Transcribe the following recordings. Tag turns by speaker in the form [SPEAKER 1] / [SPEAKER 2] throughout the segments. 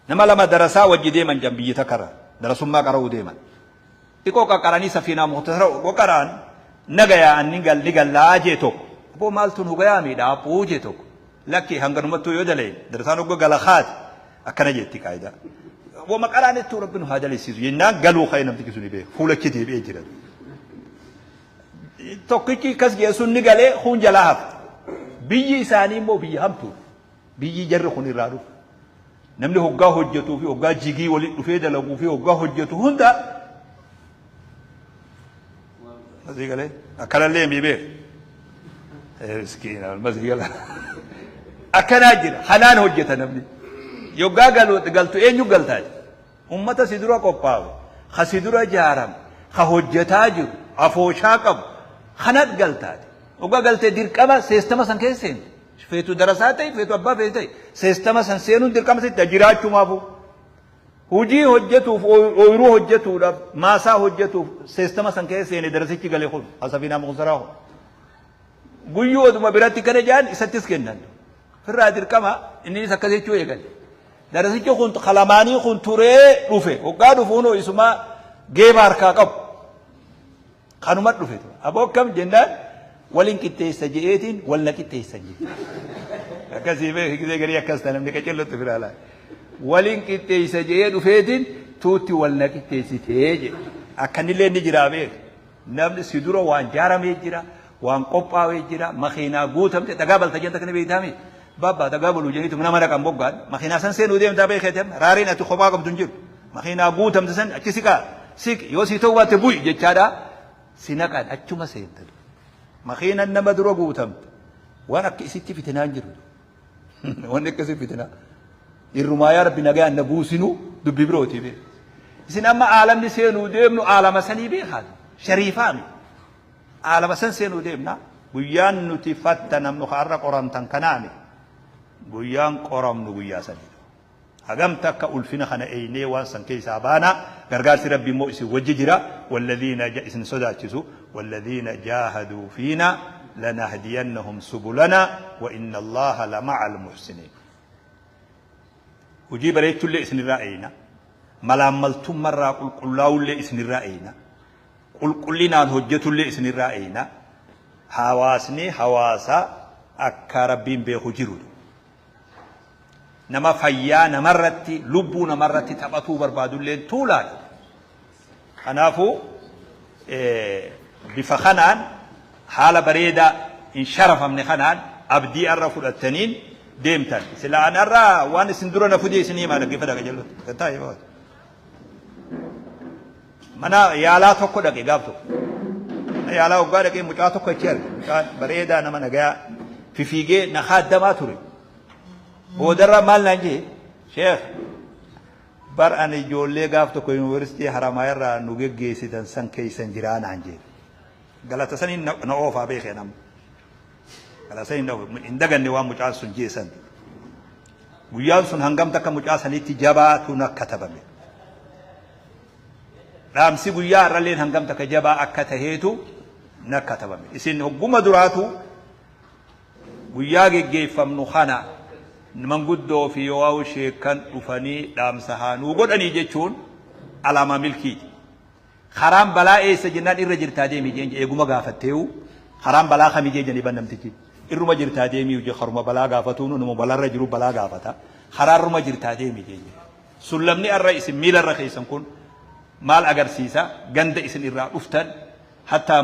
[SPEAKER 1] Nama lama darasaa wajji deeman jan biyyi takkarra darasummaa qara'uu deeman. Xiqqoo qaqqaranii safiinaa mukhtasara oggoo qara'an nagayaa an ni gal ni gallaa jee tokko. Aboo maaltu nu gayaa miidha aphuu jee tokko. Lakki hanganumattuu yoo dalayne darasaan ogga gala kaate akkana jetti qaayidaa. Wama qaraanettuu rabbi nu haa dalaysiisu jennaan galuu ka'e namtichi suni beeku fuulachi deebi'ee jira. Tokkichi akkas jee sun ni galee kuun jalaa hafe. Biyyi isaanii immoo biyya hamtuudha. Biyyi jarri kun irraa dhufu. Namni hoggaa hojjetuu fi hoggaa jigii walitti dhufee dalaguu fi hoggaa hojjetu hunda asii galee akkanallee mii beeku. Miskiina masii gala. Akkanaa jira kanaan hojjeta namni. Yoggaa galu galtu eenyu galtaa jira. Ummata si dura qophaawe, ka si dura jaarame, ka hojjataa jiru, afooshaa qabu, kanat galtaati. Hoggaa galtee dirqama seestama san keessa seente. Feetu darasaa ta'i, feetu abbaa feete ta'i. Seestama san seenuun dirqama sitti ta'a jiraachumaafuu. Hujii hojjetuuf, ooyiruu hojjetuudhaaf, maasaa hojjetuuf seestama san keessa seene darasichi gale kun, hasafiinaa muqsaraa kun. Guyyuu oduma biratti kana jaan isattis kennan. Firraa dirqama inninis akkas jechuu eegale. Darasichi kun kalamaanii kun turee dhufe. Hoggaa dhufu hunoo isumaa geeba harkaa qabu. Kanuma dhufe. Aboo akkam jennaan waliin qixxeessa je'eetiin wal na qixxeessan jedhe. Akkasii beeki gisee garii akkas ta'a namni qacellotti firaa laata. Waliin qixxeessa je'ee dhufeetiin tuutti wal na qixxeessitee jedhe. Akkanillee ni jiraa beeki. Namni si dura waan jaaramee jira, waan qophaawee jira, makiinaa guutamte dhagaa balta jenta kana beektaami. Babbaa dhagaa baluu jedhaniitu nama dhaqan boggaan makiinaa san seenuu deemtaa beekeeti amma raariin ati kophaa qabdu hin jiru. Makiinaa guutamte san achi siqaa siqi yoo sii ta'uu baatte bu'i jechaadha si naqan achuma seenta. Makiinaan nama dura guutamte waan akka isitti fitinaa hin jiru. Wanni akkasii fitinaa. Irrumaa yaa Rabbi nagaan na buusinu dubbi birooti bee. Isin amma aalamni seenuu deemnu aalama sanii beekaa. Shariifaami. Aalama san seenuu deemna. Guyyaan nuti fattanamnu har'a qoramtan kanaami. Guyyaan qoramnu guyyaa sanii. Hagam takka ulfina kana eeynee waan san keessaa baana. Gargaarsi Rabbi immoo isin wajji jira. Walladhiina isin sodaachisu. Walladhiina jaahaduu fiina lanahdiyannahum subulana wa inna Allaha lama'al muhsiniin. Hojii bareechullee isinirraa eeyna. Malaammaltummarraa qulqullaa'ullee isinirraa eeyna. Qulqullinaan hojjetullee isinirraa eeyna. Hawaasni hawaasa akka Rabbiin beeku jiru. Nama fayyaa namarratti, lubbuu namarratti taphatuu barbaadulleen tuulaadha. Kanaafuu bifa kanaan haala bareedaa hin sharafamne kanaan abdii arra fudhattaniin deemtan. Sila an arra waan isin dura na fudee isin himaa dhaggeeffadhaa qajeellotti. Taa'ee baatu. Mana yaalaa tokko dhaqe gaaf tokko. Mana yaalaa waggaa dhaqee mucaa tokko achi arge. Mucaan bareedaa nama nagayaa fifiigee na kaaddamaa ture. Boodarra maal naan jee sheekh bar ani ijoollee gaaf tokko yuunivarsiitii Haramaaya irraa nu geggeessitan san keessan jiraa naan jee. Galata saniin na oofaa beekee nama. Galata saniin na oofa. Hin daganne waan mucaan sun jee san. Guyyaan sun hangam takka mucaa sanitti jabaatu na katabame. Dhaamsi guyyaa har'alleen hangam takka jabaa akka taheetu na katabame. Isin hogguma duraatu guyyaa geggeeffamnu kana manguddoo fi yoo'aawu sheekkan dhufanii dhaamsa haa nuu godhanii jechuun alaamaa milkiiti. Karaan balaa eessa jennaan irra jirtaa deemi jeen eeguma gaafatteewu karaan balaa kami jee jedhanii ban namtichi. Irruma jirtaa deemii je karuma balaa gaafatuun nama balaarra jiru balaa gaafata. Karaarruma jirtaa deemi jeen. Sullamni arra isin miilarra keessan kun maal agarsiisa ganda isin irraa dhuftan hatta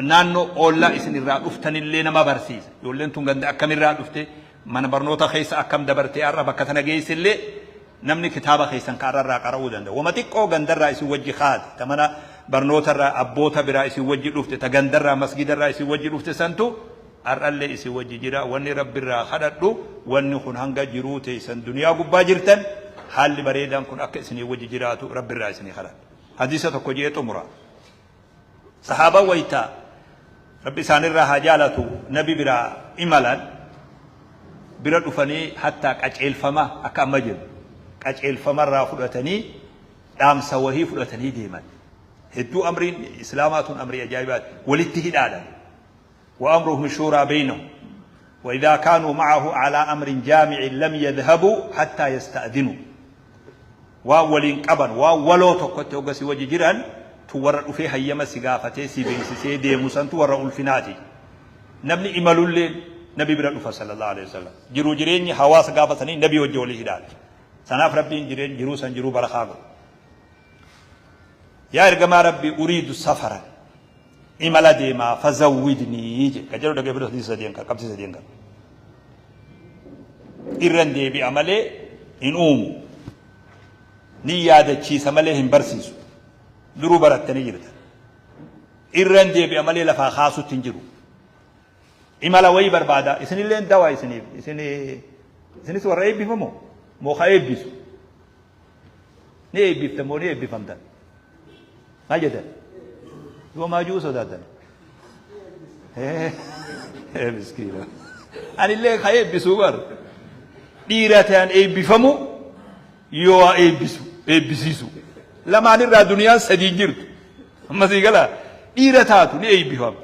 [SPEAKER 1] naannoo oollaa isin irraa dhuftanillee nama barsiisa. Ijoolleen tun ganda akkamirraa dhufte mana barnoota keessa akkam dabartee har'a bakka tana geessillee namni kitaaba keessan ka har'a irraa qara'uu danda'a. Wama xiqqoo gandarraa isin wajji kaate ta mana barnootarraa abboota biraa isin wajji dhufte ta gandarraa masgidarraa isin wajji dhufte santu har'allee isin wajji jira. Wanni Rabbirraa kadhadhu wanni kun hanga jiruu teessan duniyaa gubbaa jirtan haalli bareedaan kun akka isinii wajji jiraatu Rabbirraa isinii kadhadha. Hadiisa tokko je'ee xumura. Sahaabaan wayta Rabbi isaanirraa haa jaalatu nabi biraa imalan bira dhufanii hattaa qaceelfama akka amma jennu qaceelfamarraa fudhatanii dhaamsa wahii fudhatanii deeman. Hedduu amriin islaamaa tun amrii ajaa'ibaati. Walitti hidhaadha. Wa amruhum shuuraa beynahum. وإذا كانوا معه على أمر جامع لم يذهبوا حتى يستأذنوا. Waan waliin qaban, waan waloo tokkotti hogga si wajji jiran, tu warra dhufee hayyama si gaafatee si beeksisee deemu santu warra ulfinaati. Namni imalulleen Nabi bira dhufa sallallahu alaihi wasallam. Jiruu jireenyi hawaasa gaafa sanii Nabi wajji walii hidhaadha. Sanaaf Rabbiin jireen jiruu san jiruu barakaa godhe. Yaa ergamaa Rabbii uriidu safaran imala deemaa fazawwidnii jedhe. Kan jedhu dhaggeeffadhu hadiisa sadeen kan qabxii sadeen kan. Irran deebi'a malee hin uumu. Ni yaadachiisa malee hin barsiisu. Duruu barattanii jirtan. Irran deebi'a malee lafaa kaasutti hin jiru. Imala wayii barbaada. Isinilleen dawaa isiniif. Isin isinis warra eebbifamoo? Moo ka eebbisu? Ni eebbiftan moo ni eebbifamtan? Maal jettan? Yoo maajuu sodaatan. Miskiina. Anillee ka eebbisuu bar. Dhiira ta'an eebbifamu yoo waa eebbisu eebbisiisu. Lamaan irraa duniyaan sadii jirtu. Amma sii galaa dhiira taatu ni eebbifamta.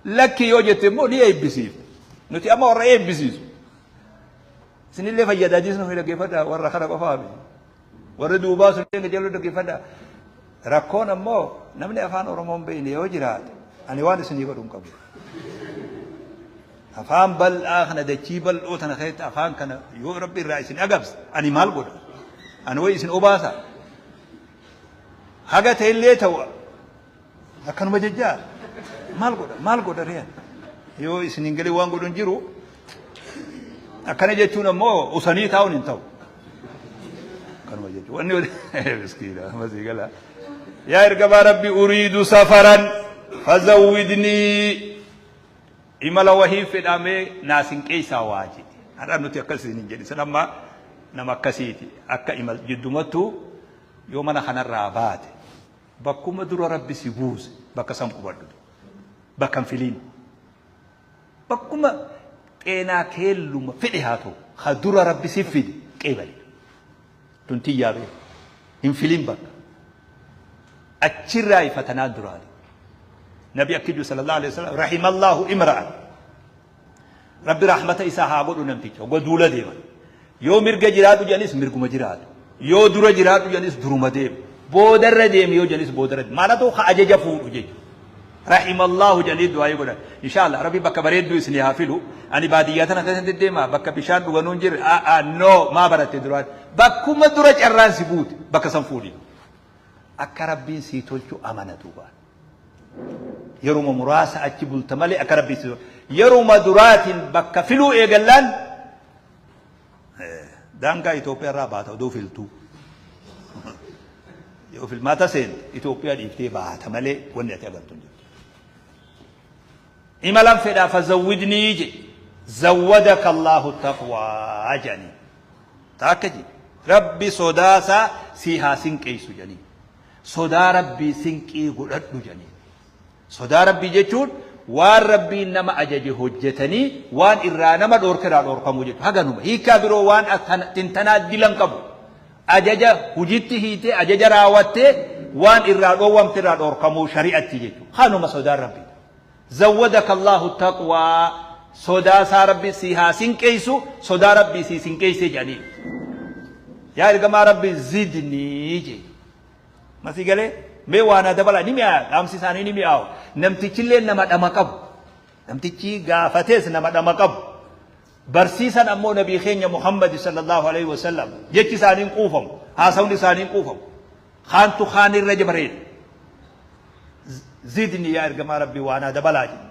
[SPEAKER 1] Lakki yoo jette immoo ni eebbisiifta. Nuti amma warra eebbisiisu. Isinillee fayyada hadiisni kun dhaggeeffadhaa warra kana qofaa miti. Warri duubaa sun illee qajeeluu dhaggeeffadhaa. Rakkoon ammoo namni afaan Oromoo hin beekne yoo jiraate ani waan isinii godhu hin qabu. Afaan bal'aa kana dachii bal'oo tana keessatti afaan kana yoo rabbi irraa isin agabse ani maal godha? Ani wayi isin obaasa? Haga ta'ellee ta'u Akkanuma jechaa maal godha maal godha ree yoo isin hin galin waan godhu hin jiru akkana jechuun ammoo usanii taa'uun hin ta'u. Akkanuma jechuun wanni miskiina amma sii gala. Yaa ergamaa rabbi uriidu safaran fazawwidnii imala wahii fedhamee naa sinqeessaa waa jedhe. Har'a nuti akkas isin hin jedhin sin amma nama akkasiiti akka imal jiddumattuu yoo mana kanarraa baate Bakkuma dura Rabbi si buuse bakka san qubadhu. Bakka hin filiin. Bakkuma xeenaa keelluma fedhe haa ta'u ka dura Rabbi si fide qeebali. Tun tiyyaa bee. Hin filiin bakka. Achirraa ifatanaan duraani. Nabi akki jiru sallallahu alaihi wasallam rahimallahu imra'an. Rabbi rahmata isaa haa godhu namticha hogga duula deeman. Yoo mirga jiraadhu jedhanis mirguma jiraatu. Yoo dura jiraadhu jedhanis duruma deemu. Boodarra deemi yoo jedhanis boodarra deemu. Maalatu ka ajaja fuudhu jechuudha. Rahimallahu jedhanii du'aayii godhan. Inshaallah Rabbi bakka bareedduu isinii haa filu. Ani baadiyyaa tana keessatti deema bakka bishaan dhuganuu hin jirre. Aa no maa baratte duraan. Bakkuma dura carraan si buute bakka san fuudhi. Akka Rabbiin sii tolchu amana duuba. Yeruma muraasa achi bulta malee akka Rabbiin sii tolchu. Yeruma duraatiin bakka filuu eegallaan daangaa Itoophiyaa irraa baata odoo filtuu. Yoo filmaata seente Itoophiyaa dhiiftee baata malee wanni ati agartu hin jirtu. Imalan fedhaa fazawwidnii je zawwadaka Allahu taqwaa jedhanii. Taakka je Rabbi sodaasaa sii haa sinqeessu jedhanii. Sodaa Rabbii sinqii godhadhu jedhanii. Sodaa Rabbii jechuun waan Rabbiin nama ajaje hojjetanii waan irraa nama dhoorke irraa dhoorkamuu jechuudha. Haganuma. Hiikkaa biroo waan tintanaa dilan qabu. Ajaja hujitti hiitee ajaja raawwattee waan irraa dhoowwamte irraa dhoorkamuu shari'atti jechuudha. Kanuma sodaan Rabbii. Zawwadaka Allahu taqwaa sodaa isaa Rabbi sii haa sinqeessu sodaa Rabbii sii sinqeessee jedhanii. Yaa ergamaa Rabbii zidnii jee. Masii galee mee waa naa dabalaa ni mi'aawa dhaamsi isaanii ni mi'aawa. Namtichillee nama dhama qabu. Namtichi gaafatees nama dhama qabu. Barsiisan ammoo nabii keenya Muhammad sallallahu alaihi wasallam jechi isaanii hin quufamu haasawni isaanii hin quufamu. Kaantu kaan irra bareeda. Zidni yaa ergamaa rabbii waa naa dabalaa jedhe.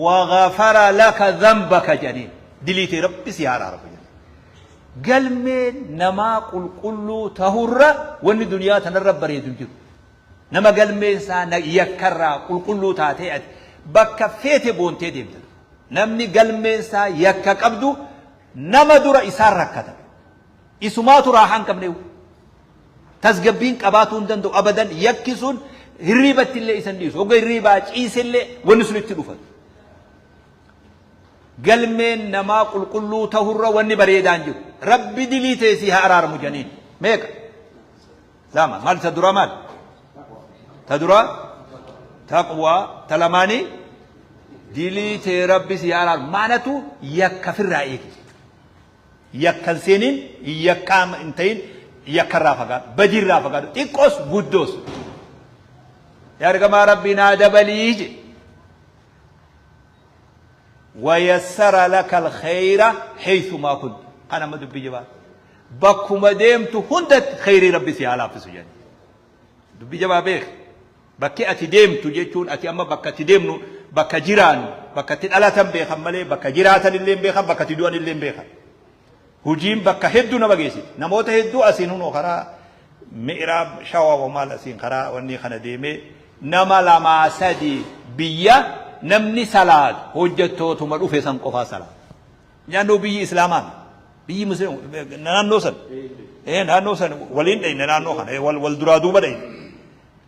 [SPEAKER 1] Waghafara laka dhanbaka jedhaniin dilii tee rabbi si haa araaramu jedhe. Galmeen namaa qulqulluu tahurra wanni duniyaa tanarra bareedu hin jiru. Nama galmeen isaa yakkarraa qulqulluu taatee ati bakka feete boontee deemta. Namni galmeen isaa yakka qabdu nama dura isaan rakkata. Isumaatu raahaa hin qabneewu. Tasgabbiin qabaatuu hin danda'u abadan yakki sun hirriibatti illee isa hin dhiisu. Hogga hirriibaa ciise illee wanni sun itti dhufa. Galmeen namaa qulqulluu tahurra wanni bareedaan jiru. Rabbi dilii tee sii haa araaramu janiin. Meeqa? Lama. Maal ta duraa maal? Ta duraa taqwaa ta lamaanii dilii tee rabbi sii haa araaramu. Maanatu yakka firraa eegi. Yakka hin seenin, yakkaa hin ta'in, Yakkarraa fagaadhu. Badiirraa fagaadhu. Xiqqoos guddoos. Yaa ergamaa Rabbii naa dabalii jedhe. Wayassara laka alkhayra haythumaa kunt. Kan amma dubbii jabaa. Bakkuma deemtu hundatti khayrii Rabbi si haa laaffisu jedhe. Dubbii jabaa beeki. Bakki ati deemtu jechuun ati amma bakka itti deemnu bakka jiraannu bakka itti dhalatan beekan malee bakka jiraatan illee hin beekan bakka itti du'an illee hin beekan. Hujiin bakka hedduu nama geessiti. Namoota hedduu asiin hunoo karaa mi'iraab shawaa maal asiin karaa wanni kana deemee nama lamaa sadi biyya namni salaatu hojjettootuma dhufe san qofaa salaatu. Naannoo biyyi islaamaa miti. Biyyi musliima naannoo san. Naannoo san waliin dhayne naannoo kana wal wal duraa duuba dhayne.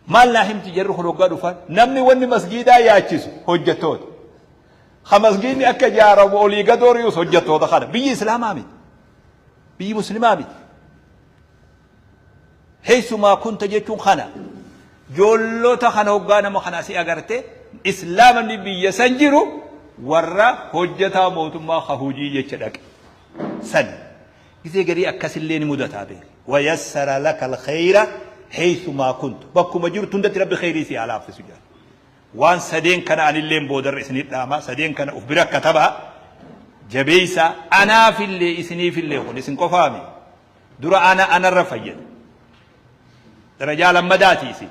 [SPEAKER 1] Maal naa himti jarri kun hoggaa dhufan namni wanni masgiidaa yaachisu hojjettoota. Ka masgiidni akka ijaaramu olii gadooriyus hojjettoota kana. Biyyi islaamaa miti. Biyyi muslimaa miti. Heessumaa kunta jechuun kana. Joollota kana hoggaa nama kana si agarte islaamni biyya san jiru warra hojjetaa mootummaa ka hojii jecha dhaqe. San. Gisee garii akkasillee ni mudataa beeki. Wayassara laka alkhayra heessumaa kuntu. Bakkuma jirtu hundatti Rabbi khayrii si haa laaffisu jedha. Waan sadeen kana anilleen boodarra isinit dhaama. Sadeen kana uf bira katabaa. Jabeeysaa anaafillee isiniifillee kun isin qofaami. Dura ana anarra fayyada. Darajaa lammadaati isin.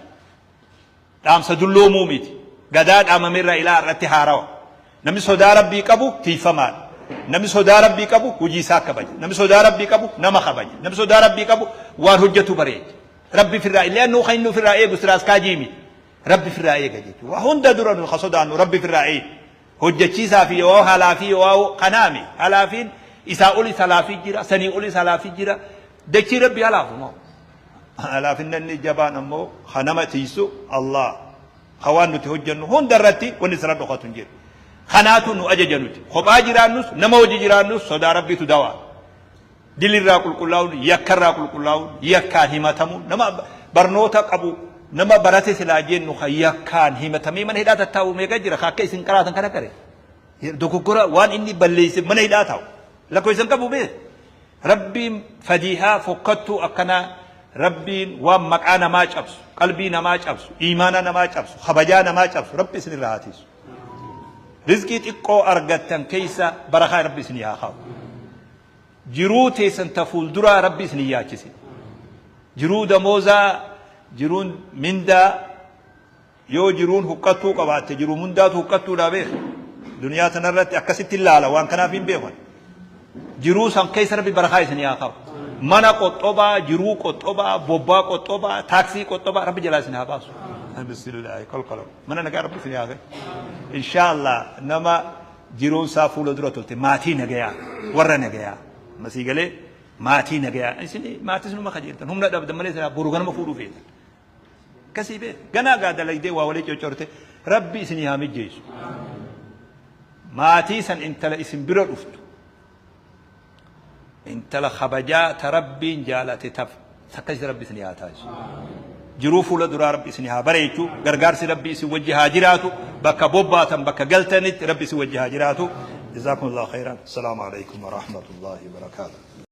[SPEAKER 1] Dhaamsa dulloomuu miti. Gadaa dhaamamerraa ilaa har'atti haarawa. Namni sodaa Rabbii qabu tiiyfamaadha. Namni sodaa Rabbii qabu hojii isaa kabaja. Namni sodaa Rabbii qabu nama kabaja. Namni sodaa Rabbii qabu waan hojjetu bareecha. Rabbi firraa illee annuu kan inni ofirraa eegu siraaskaajii miti. Rabbi firraa eega jechuudha. Waa hunda dura nu ka sodaannu Rabbi firraa eega. Hojjechiisaa fi yoo halaafii yoo kanaami. Halaafiin isaa olis halaafii jira, sanii olis halaafii jira. Dachii Rabbi halaafu moo? Halaafinna inni jabaan ammoo ka nama tiisu Allah. Ka waan nuti hojjennu hunda irratti wanni sirra dhokatu hin jiru. Kanaatu nu ajaja nuti. Kophaa jiraannus nama hojii jiraannus sodaa Rabbiitu dawaa. Dilirraa qulqullaa'uun, yakkarraa qulqullaa'uun, yakkaan himatamuun, nama barnoota qabu, nama barate silaa jennu kan yakkaan himatamee mana hidhaa tattaa'u meeqa jira kan akka isin qaraatan kana qare. Dogoggora waan inni balleesse mana hidhaa taa'u. Lakkoofsa hin qabu beek. Rabbiin fadiihaa fokkattuu akkanaa Rabbiin waan maqaa namaa cabsu, qalbii namaa cabsu, iimaana namaa cabsu, kabajaa namaa cabsu Rabbi isin irraa haa tiisu. Rizqii xiqqoo argattan keessa barakaa Rabbi isinii haa kaa'u. Jiruu teessan ta fuulduraa Rabbi isin hin yaachisin. Jiruu damoozaa, jiruun mindaa, yoo jiruun huqqattuu qabaatte jiruu mundaatu huqqattuudhaa beeka. Duniyaa tanarratti akkasitti ilaala waan kanaaf hin beekan. Jiruu san keessa Rabbi barakaa isinii haa kaa'u. Mana qoxxobaa, jiruu qoxxobaa, bobbaa qoxxobaa, taaksii qoxxobaa Rabbi jalaa isin haa baasu. Bismillaahi kolkoloo. Mana nagaa Rabbi isin haa kennu. Inshaallah nama Jiruun isaa fuula dura tolte maatii nagayaa warra nagayaa masii galee maatii nagayaa isin maatis numa kajeeltan humna dhabdan malee silaa boru ganama fuudhuu feetan akkasii bee ganaa gaa dalagdee waa walii coccorte Rabbi isinii haa mijjeessu maatii san intala isin bira dhuftu Intala kabajaa ta Rabbiin jaalate taf takkasi Rabbi isin haa taasisu. Jiruu fuula duraa Rabbi isin haa bareechu. Gargaarsi Rabbi isin wajji haa jiraatu. Bakka bobbaatan bakka galtanitti Rabbi isin wajji haa jiraatu. Jazaakumullahu khairan. Assalaamu alaikum wa rahmatullahi wa barakaatuh.